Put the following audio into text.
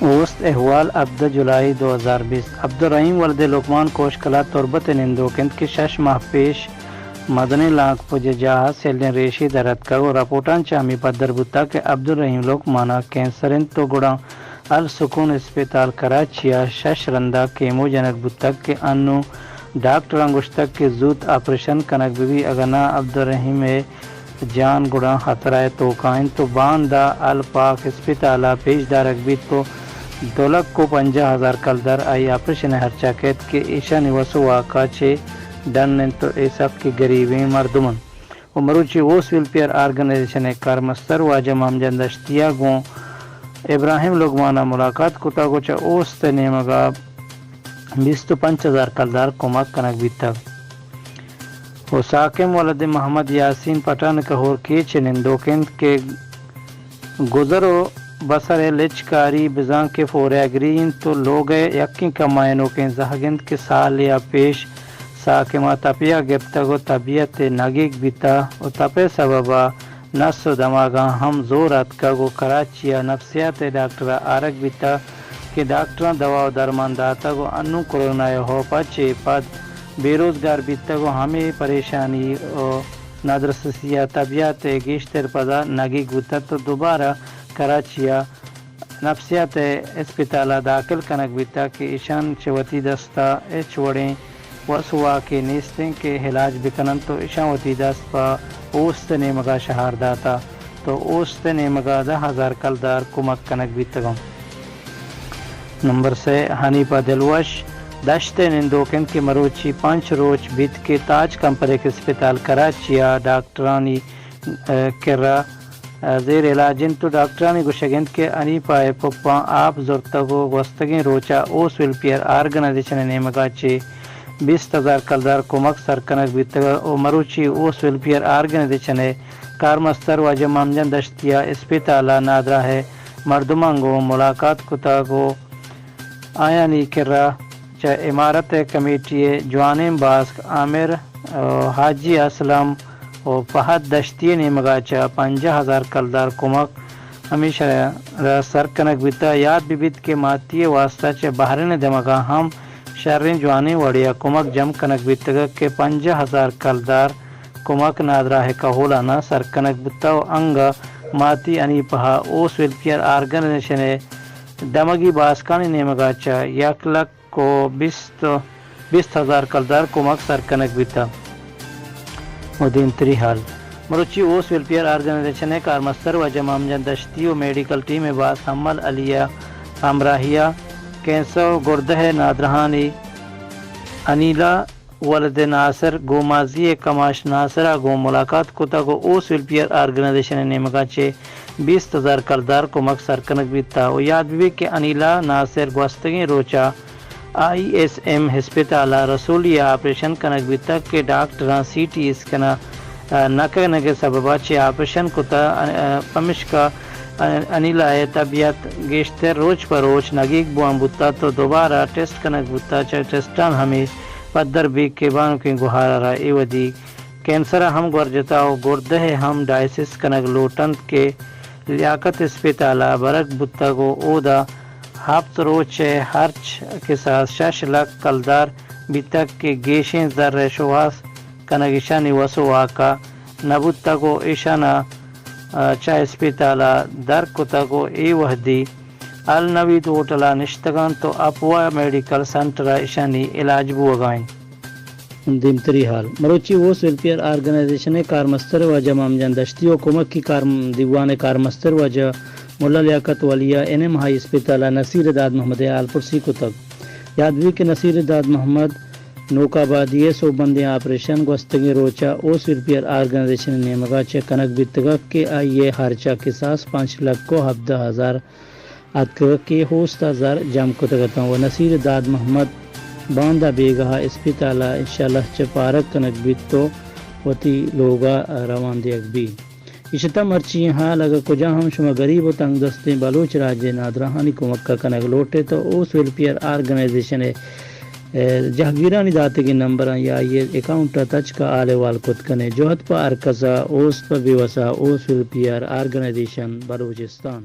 اوست احوال، ہبدہ جولائی دو ہزار بیست۔ عبدالرحیم ولد لقمان کوشکلہ تربت ءِ نندوک انت کہ شش ماہ پیش مزنیں لانک پجہ جاہ ءَ سلیں ریشے در اتکگ ءُ رپورٹاں چہ ہمے پدر بوتگ کہ عبدالرحیم لقمان ءَ کینسر انت ءُ گڑا السکون اسپتال کراچی ءَ شش رندا کیمو جنگ بوتگ کہ انوں ڈاکٹراں گوشتگ کہ زوت آپریشن کنگ بہ بیت، اگاں ناں عبدالرحیم ءِ جان گڑا خطرہ ءِ توکا انت ءُ باندا الپاک اسپتال ءَ پیش دارگ بیت ءُ دو لکھ ءُ پنجاہ ہزار کلدار آئی آپریشن ءِ ہرچا کیت کہ ایشانی وس ءُ واک ءَ چہ ڈن انت ءُ اے سکیں گریبیں مردم انت۔ ءُ مروچی اوست ویلفیئر آرگنائزیشن ءِ کارمستر واجہ محمد جان دشتی ءَ گوں ابراہیم لقمان ءَ ملاقات کتگ ءُ چہ اوست ءِ نیمگ ءَ بیست ءُ پنچ ہزار کلدار کمک کنگ بیتگ۔ ءُ ساکم ولد محمد یاسین پٹھان کہور کیچ ءِ نندوک انت کہ گزر ءُ بسر ءِ لچکاری بزاں کہ فوریگری انت ءُ لوگ ءِ یکیں کمائینوکیں زہگ انت کہ سالے ءَ پیش ساکم ءَ تپے ءَ گپتگ ءُ طبیعت ءِ نگیگ بیتہ ءُ تپ ءِ سبب ءَ نس ءُ دماگاں ہم زور اتکگ ءُ کراچی ءَ نفسیات ءِ ڈاکٹر ءَ آرگ بیتہ کہ ڈاکٹراں دوا ءُ درمان داتگ ءُ انوں کرونا ءِ ہوپ ءَ چہ پد بے روزگار بیتگ ءُ ہمے پریشانی ءُ نادرستی ءَ طبیعت ءِ گیشتر پدا نگیگ بوتگ ءُ دوبارہ کراچی ءَ نفسیات ءِ اسپتال ءَ داخل کنگ بیتگ کہ ایشان چہ وتی دست ءَ ہچ وڑیں وس واکے نیست انت کہ علاج بکننت ءُ ایشاں وتی دست پہ اوست ءِ نیمگ ءَ شہار داتہ تو اوست ءِ نیمگ ءَ دہ ہزار کلدار کمک کنگ بیتگ انت۔ نمبر سے، حنیفہ دلوش دشت ءِ نندوک انت کہ مروچی پنچ روچ بیت کہ تاج کمپلیکس اسپتال کراچی ءَ ڈاکٹرانی، ءَ، کرا، ءَ، زیر علاج انت ءُ ڈاکٹرانی گوشگ انت کہ حنیفہ ءِ پپاں آپ زرتگ ءُ گوستگیں روچ ءَ اوست ویلفیئر آرگنائزیشن ءِ نیمگ ءَ چہ بیست ہزار کلدار کمک سر کنگ بیتگ ءُ مروچی اوست ویلفیئر آرگنائزیشن ءِ کارمستر واجہ محمد جان دشتی ءَ اسپتال ءِ نادراہ ءِ مردماں گوں ملاقات کتگ ءُ آیانی کرا چہ امارت ءِ کمیٹی ءِ جوانیں باسک عامر ءُ حاجی اسلم ءُ فہد دشتی ءِ نیمگ ءَ چہ پنجاہ ہزار کلدار کمک ہمیشہ را سر کنگ بیتہ۔ یات بہ بیت کہ ماتی ءِ واستہ چہ بحرین ءِ دمگ ءَ ہم شریں جوانیں وڑے ءَ کمک جم کنگ بیتگ کہ پنجاہ ہزار کلدار کمک نادراہ ءِ کہولان ءَ سر کنگ بوتہ ءُ انگہ ماتی حنیفہ ءَ اوست ویلفیئر آرگنائزیشن ءِ دمگی باسکانی نیمگ ءَ چہ یک لکھ ءُ بیست، بیست ہزار کلدار کمک سر کنگ بیتہ۔ ءُ دیمتری حال، مروچی اوست ویلفیئر آرگنائزیشن ءِ کارمستر واجہ محمد جان دشتی ءُ میڈیکل ٹیم ءِ باسک حمل علی ءِ ہمراہی ءَ کینسر ءُ گردہ ءِ نادراہانی انیلا ولد ناصر گومازی ءِ کماش ناصر ءَ گوں ملاقات کتگ ءُ اوست ویلفیئر آرگنائزیشن ءِ نیمگ ءَ چہ بیست ہزار کلدار کمک سر کنگ بیتہ ءُ یات بہ بیت کہ انیلا ناصر گوستگیں روچ ءَ آئی ایس ایم ہسپتال ءَ رسولی ءَ آپریشن کنگ بیتگ کہ ڈاکٹراں سی ٹی اسکین ءَ نہ کنگ ءِ سبب ءَ چہ آپریشن کتہ، ءَ، پمشکا انیلا ءِ طبیعت گیشتر روچ پہ روچ نگیگ بوان بوتہ تو دوبارہ ٹیسٹ کنگ بوتہ۔ چہ ٹیسٹاں ہمے پدر بیت کہ بانکیں گہار ءَ را اے وھدی کینسر ءَ ہم گور جتہ ءُ گردہ ءِ ہم ڈائسس کنگ لوٹ انت کہ لیاقت اسپتال ءَ برگ بوتگ ءُ اودا ہپت روچ ءِ ہرچ کساس شش لکھ کلدار بیتگ کہ گیشیں زر ءِ شوہاز کنگ ایشانی وس ءُ واک ءَ نہ بوتگ ءُ ایشان ءَ، ءَ، چہ اسپتال ءَ در کتگ ءُ اے وھدی النوید ہوٹل ءَ نشتگ انت ءُ اپوا میڈیکل سنٹر ءَ ایشانی علاج بوگ ءَ انت۔ دیمتری حال، مروچی اوست ویلفیئر آرگنائزیشن ءِ کارمستر واجہ محمد جان دشتی ءُ کمکی کار-، دیوان ءِ کارمستر واجہ ملا لیاقت ولی ءَ این ایم ہائی اسپتال ءَ نصیر داد محمد ءِ حال پرسی کتگ۔ یات بیت کہ نصیر داد محمد نوک آبادی ءِ سوبمندیں آپریشن گوستگیں روچ ءَ اوست ویلفیئر آرگنائزیشن ءِ نیمگ ءَ چہ کنگ بیتگ کہ آئی ءِ ہرچ ءَ کساس پنچ لکھ ءُ ہبدہ ہزار اتکگ کہ اوست ءَ زر جم کتگ اتاں ءُ نصیر داد محمد باندا بیگاہ ءَ اسپتال ءَ انشاءاللہ چہ پارگ کنگ بیت ءُ وتی لوگ ءَ روان دیگ بیت۔ ایش اتاں مرچی ایں حال۔ اگاں کجا ہم شما گریب ءُ تنگ دستیں بلوچ راج ءِ نادراہانی کمک ءَ کنگ لوٹ ئے تو اوست ویلفیئر آرگنائزیشن ءِ، ءِ جہگیرانی داتگیں نمبراں یا آئی ءِ اکاؤنٹ ءَ تچک ءَ حال احوال کت کن ئے۔ جہد پہ ہرکس ءَ، اوست پہ بے وس ءَ، اوست ویلفیئر آرگنائزیشن بلوچستان۔